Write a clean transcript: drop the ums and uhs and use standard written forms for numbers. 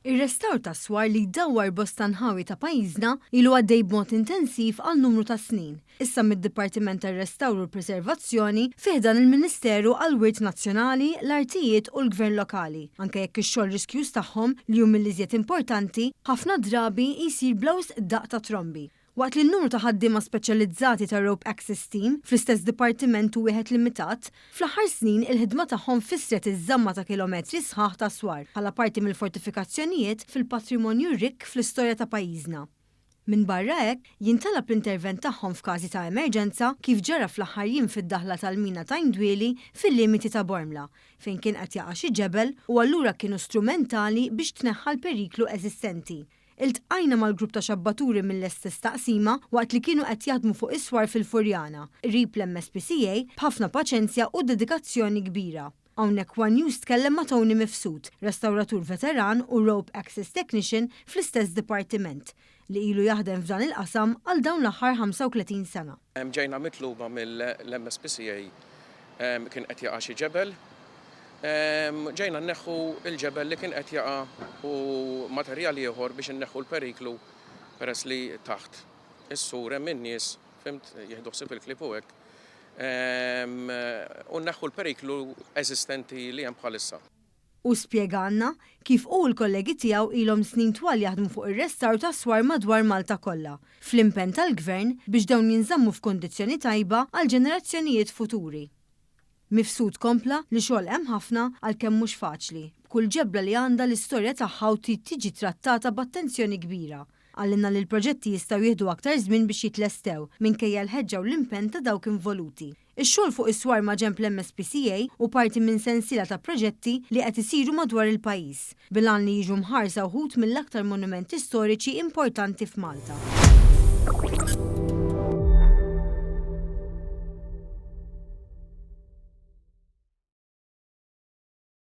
Ir-restawr tas-swar li jdawwar bosta nħawi ta' pajjiżna ilu għaddej b'mod intensiv għal numru ta' snin, issa mid-Dipartiment tar-Restawr u l-Preservazzjoni fi ħdan il-Ministeru għall-Wirt Nazzjonali, l-Artijiet u l-Gvern Lokali, anke jekk ix-xogħol riskjuż tagħhom, li hu mill-iżjed importanti, ħafna drabi jsir bla wisq daqq ta' trombi. Waqt li n-numru ta' ħaddiema speċjalizzati tar-Rope Access Team fl-istess dipartiment hu wieħed limitat, fl-aħħar snin il-ħidma tagħhom fissret iż-żamma ta' kilometri sħaħ ta' swar bħala parti mill-fortifikazzjonijiet fil-patrimonju rikk fl-istorja ta' pajjiżna. Minbarra hekk, jintalab l-intervent tagħhom f'każi ta' emerġenza kif ġara fl-aħħar jiem fid-daħla tal-mina ta' Għajndwieli fil-limiti ta' Bormla, fejn kien qed jaqa' xi ġebel u allura kienu strumentali biex tneħħa l-periklu eżistenti. Iltqajna mal-grupp ta' xabbaturi mill-istess taqsima waqt li kienu qed jaħdmu fuq is-swar fil-Furjana, qrib l-MSPCA, b'ħafna paċenzja u dedikazzjoni kbira. Hawnhekk one News tkellem ma' Tony Mifsud, restawratur veteran u rope access technician fl-istess dipartiment, li ilu jaħdem f'dan il-qasam għal dawn l-aħħar 35 sena. Ġejna mitluba mill-MSPCA kien qed jaqa' xi ġebel. Ġejna nneħħu l-ġebel li kien qed jaqa' u materjal ieħor biex inneħħu l-periklu peress li taħt is-sur hemm in-nies, fhimt, jieħdu ħsieb il-klieb u hekk, u nneħħu l-periklu eżistenti li hemm bħalissa. Hu spjegalna kif hu u l-kollegi tiegħu ilhom snin twal jaħdmu fuq ir-restawr tas-swar madwar Malta kollha, fl-impenn tal-Gvern biex dawn jinżammu f'kundizzjoni tajba għall-ġenerazzjonijiet futuri. Mifsud kompla li xogħol hemm ħafna għalkemm mhux faċli, b'kull ġebla li għandha l-istorja tagħha u trid tiġi trattata b'attenzjoni kbira. Qalilna li l-proġetti jistgħu jieħdu aktar żmien biex jitlestew, minkejja l-ħeġġa u l-impenn ta' dawk involuti. Ix-xogħol fuq is-swar maġenb l-MSPCA hu parti minn sensiela ta' proġetti li qed isiru madwar il-pajjiż, bil-għan li jiġu mħarsa wħud mill-aktar monumenti storiċi importanti f'Malta.